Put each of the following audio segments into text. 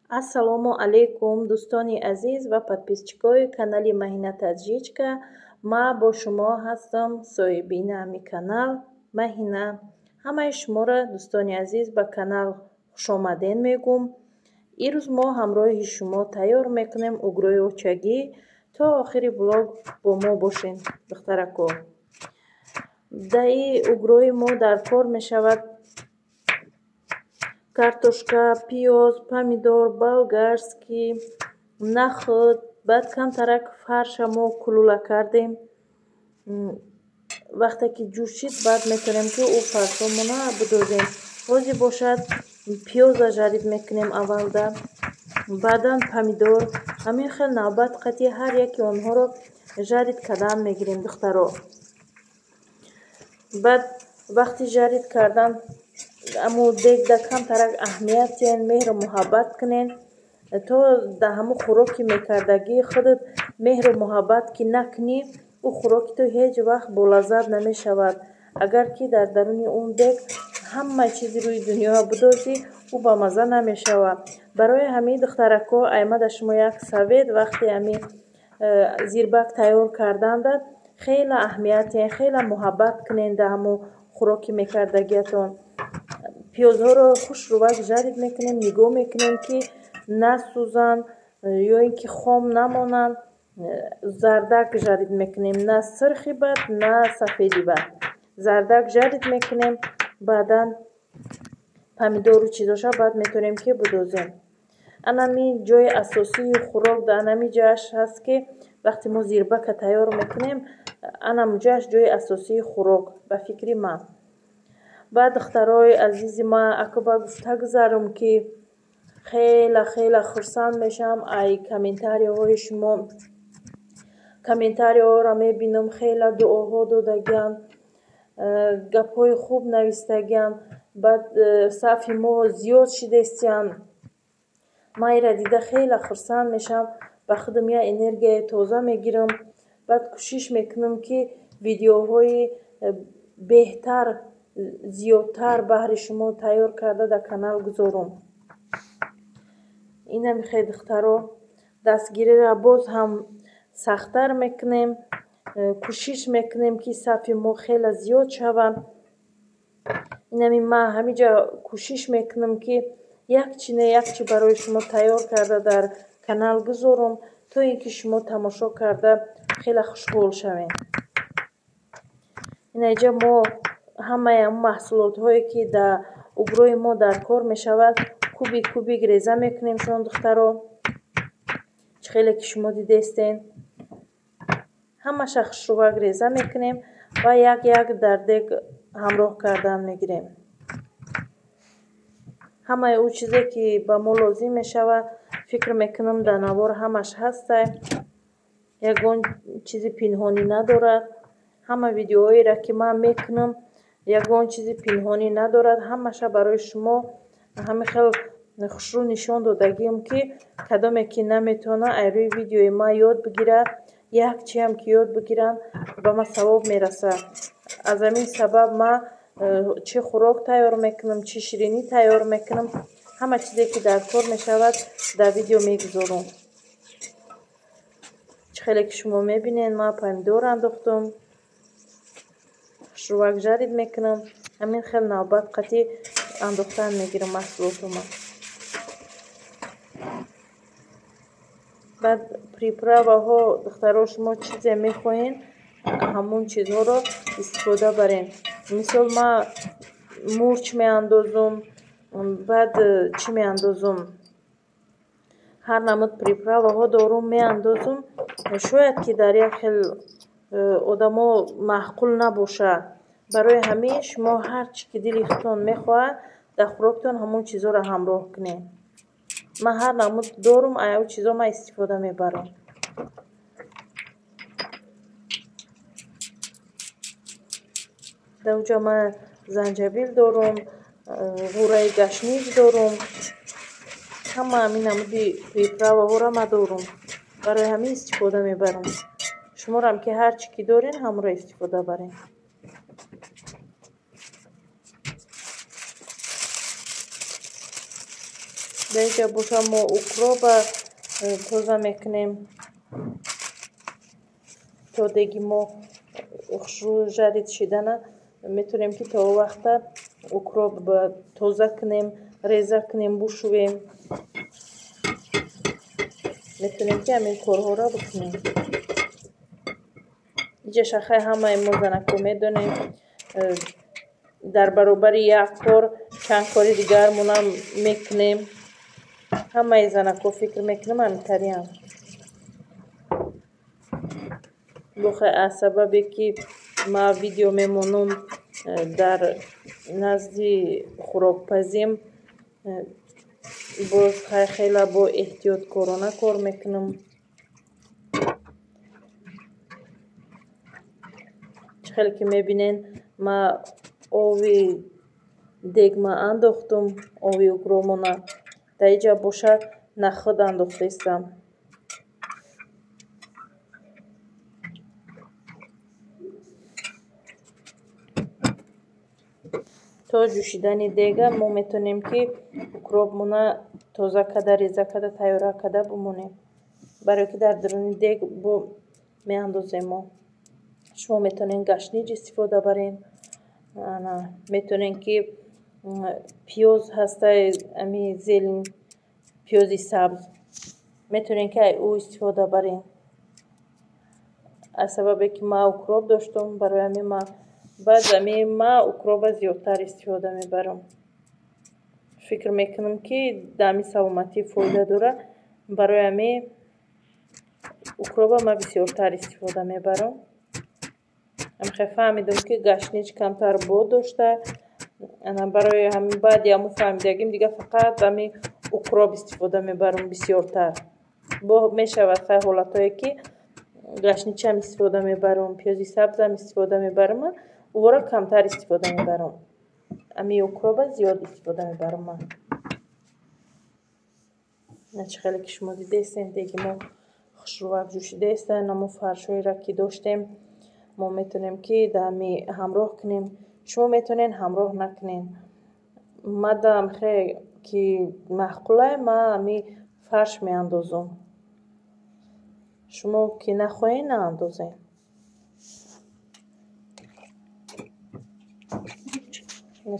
Ассалому алайкум, дӯстони азиз ва подписчикои канали Маҳина Таджичка. Ма бо шумо ҳастам, соҳиби ҳами канал Маҳина. Ҳамаи шуморо, дӯстони азиз, ба канал хушомаден мегӯм. Ирӯз мо ҳамроҳи шумо тайёр мекунем угрои очагӣ. То охири влог бо мо бошен, духтарако. Даи угрои мо дар кор мешавад картошка, пиёз, помидор, болгарский, нахӯд. Баъд камтарак фарша мо кулула кардем. Вақте ки ҷӯшид, баъд метавонем ки ӯ фаршомона бидозем. Ҳозир бошад пиёза жарид мекунем аввалда, баъдан помидор. Ҳамин хел навбат қатъи ҳар яки онҳоро жарид кардан мегирем, духтаро. Баъд вақти жарид кардан аммо дегда камтарак аҳамият диҳен, меҳру муҳаббат кунен, то дар ҳамун хӯроки мекардагии худат меҳру муҳаббат ки накунӣ, ӯ хӯроки ту ҳеҷ вақт болаззат намешавад. Агар ки дар даруни он дег ҳама чизи рӯи дунёро бидозӣ, ӯ ба мазза намешавад. Барои ҳамин, духтарако, ай ма дар шумо як совет: вақте ҳамин зирбак тайёр карданда хеле аҳамият диҳен, хеле муҳаббат кунен дар ҳамун хӯроки мекардагиятон. Пиёзҳоро хушрӯвак жарид мекунем, нигоҳ мекунем ки насӯзанд ё ин ки хом намонанд. Зардак жарид мекунем, на сирхи бад, на сафеди бад. Зардак жарид мекунем, баъдан помидору чизоша баъд метавонем ки бидозем. Анами ҷои асосии хӯрок дар анами ҷояш ҳаст, ки вақте мо зирбака тайёр мекунем, анам ҷояш ҷои асосии хӯрок ба фикри ман. Баъд, духтарои азизи ман, акба гуфта гузарам, ки хеле хеле хурсанд мешавам ай комментарияҳои шумо. Комментарияҳоро мебинам, хеле дуоҳо додагианд, гапҳои хуб навистагианд. Баъд сафи мо зиёд шидестиянд. Ман инро дида хеле хурсанд мешавам, ба худам як энергияи тоза мегирам. Баъд кӯшиш мекунам, ки видеоҳои беҳтар, зиёдтар баҳри шумо тайёр карда дар канал гузорам. Инам хел, духтаро, дастгириро боз ҳам сахттар мекунем, кӯшиш мекунем, ки сафи мо хеле зиёд шавад. Инами ман ҳаминҷа кӯшиш мекунам, ки як чи не як чи барои шумо тайёр карда дар канал гузорам, то ин ки шумо тамошо карда хеле хушҳол шавед. Инаҷа мо ҳамаи ҳамун маҳсулотҳое, ки дар угрои мо дар кор мешавад, кубик кубик реза мекунем шон, духтаро. Чӣ хеле ки шумо дидестен, ҳамаша хушрӯвак реза мекунем ва як як дар дег ҳамроҳ кардан мегирем. Ҳамаи ӯ чизе, ки ба мо лозим мешавад, фикр мекунам, дар навор ҳамаш ҳастай, ягон чизи пинҳонӣ надорад. Ҳама видеоҳоеро, ки ман мекунам, ягон чизи пинҳонӣ надорад. Ҳамаша барои шумо ҳамин хел хушрӯ нишон додагием, ки кадоме ки наметавонад ай рӯи видеои ман ёд бигирад, як чиам ки ёд бигиранд, ба ман савоб мерасад. Аз ҳамин сабаб ман чӣ хӯрок тайёр мекунам, чӣ ширинӣ тайёр мекунам, ҳама чизе, ки дар кор мешавад, дар видео мегузорам. Чӣ хеле ки шумо мебинед, ман помидор андохтам, хушрӯвак жарид мекунам. Ҳамин хел навбат қатъи андохтан мегирам маҳсулотома. Баъд приправаҳо, духтаро, шумо чизе мехоҳед, ҳамун чизҳоро истифода барем. Мисол, ман мурч меандозум, баъд чӣ меандозум, ҳар намуд приправаҳо дорум, меандозум. Шояд ки дар як хел одамо маъқул набошад. Барои ҳамин шумо ҳар чӣ ки дили худтон мехоҳад, дар хӯроктон ҳамон чизҳоро ҳамроҳ кунед. Ман ҳар намуд дорум, ай ӯ чизҳо ман истифода мебарам. Дар оҷа ман занҷабил дорум, ғӯраи гашнич дорум, ҳама ҳамин намуди приправаҳоро ман дорум, барои ҳамин истифода мебарам. Шуморам ки ҳар чӣ ки дорен, ҳамонро истифода баред. Дар инҷа боша мо укроба тоза мекунем. То деги мо хушрӯ жарид шидана метавонем ки то вақта укроп тоза кунем, реза кунем, бушӯем. Метавонем ки ҳамин корҳоро бикунем. Инҷа шахай ҳамаи мо занако медонем, дар баробари як кор чанд кори дигармонам мекунем. Ҳамаи занако фикр мекунем ҳаминтариам. Бохай аз сабабе ки ман видео мемонам дар назди хӯрокпазим, боз хеле бо эҳтиёткорона кор мекунам. Чӣ хеле ки мебинен, ман ови дегма андохтум, ови угромона. Дар инҷа бошад нахӯд андохтаистам. То ҷӯшидани дега мо метавонем ки укропмона тоза карда, реза карда, тайёра карда бимонем. Барое ки дар даруни дег бо меандозем мо. Шумо метавонед гашниҷ истифода барен. Метавонед ки пиёз ҳастай, ами зелень, пиёзи сабз. Метавонед ки ӯ истифода барен. Аз сабабе ки ман укроп доштум, барои ҳамин ман баъд ами ман укроба зиёдтар истифода мебарам. Фикр мекунам ки дами саломатӣ фоида дорад, барои ҳамин укроба ман бисёртар истифода мебарам. Ҳамхел фаҳмидам ки гашнич камтар бод дошта. Барои ҳамин баъди ҳамун фаҳмидагим дига фақат ҳамин укроп истифода мебарам бисёртар. Бо мешавад хай ҳолатҳое ки гашничам истифода мебарам, пиёзи сабзам истифода мебарам, ӯро камтар истифода мебарам. Ами укроба зиёд истифода мебарам ман. Чӣ хеле ки шумо дидаистед, деги мо хушрӯвак ҷӯшидаистанд, ҳамон фаршҳоеро ки доштем мо метавонем ки дами ҳамроҳ кунем. Шумо метавонед ҳамроҳ накунед. Мадам хе ки маъқулай, ман ами фарш меандозам. Шумо ки нахоҳед, наандозед.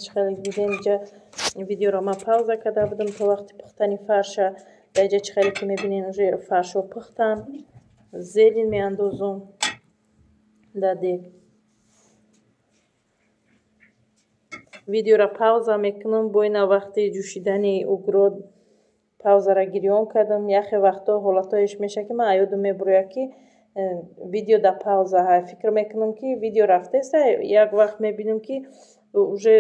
Чӣ хеле дидем, инҷа видеоро ман пауза карда будам то вақти пухтани фарша. Дар инҷа чӣ хеле ки мебинед, уже фаршҳо пухтанд. Зелень меандозам дар дег. Видеоро пауза мекунам, бо ина вақти ҷӯшидани угро паузаро гирён кардам. Яхе вақтҳо ҳолатҳоеш мешавад ки ман аёдум мебурояд ки видео дар пауза ҳай. Фикр мекунам ки видео рафтеста, як вақт мебинам ки уже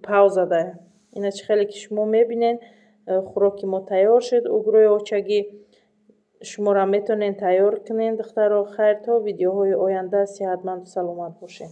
пауза дая. Ина чӣ хеле ки шумо мебинед, хӯроки мо тайёр шуд, угрои очагӣ. Шуморо метавонед тайёр кунед, духтаро. Хайр, то видеоҳои оянда сиҳатманду саломат бошед.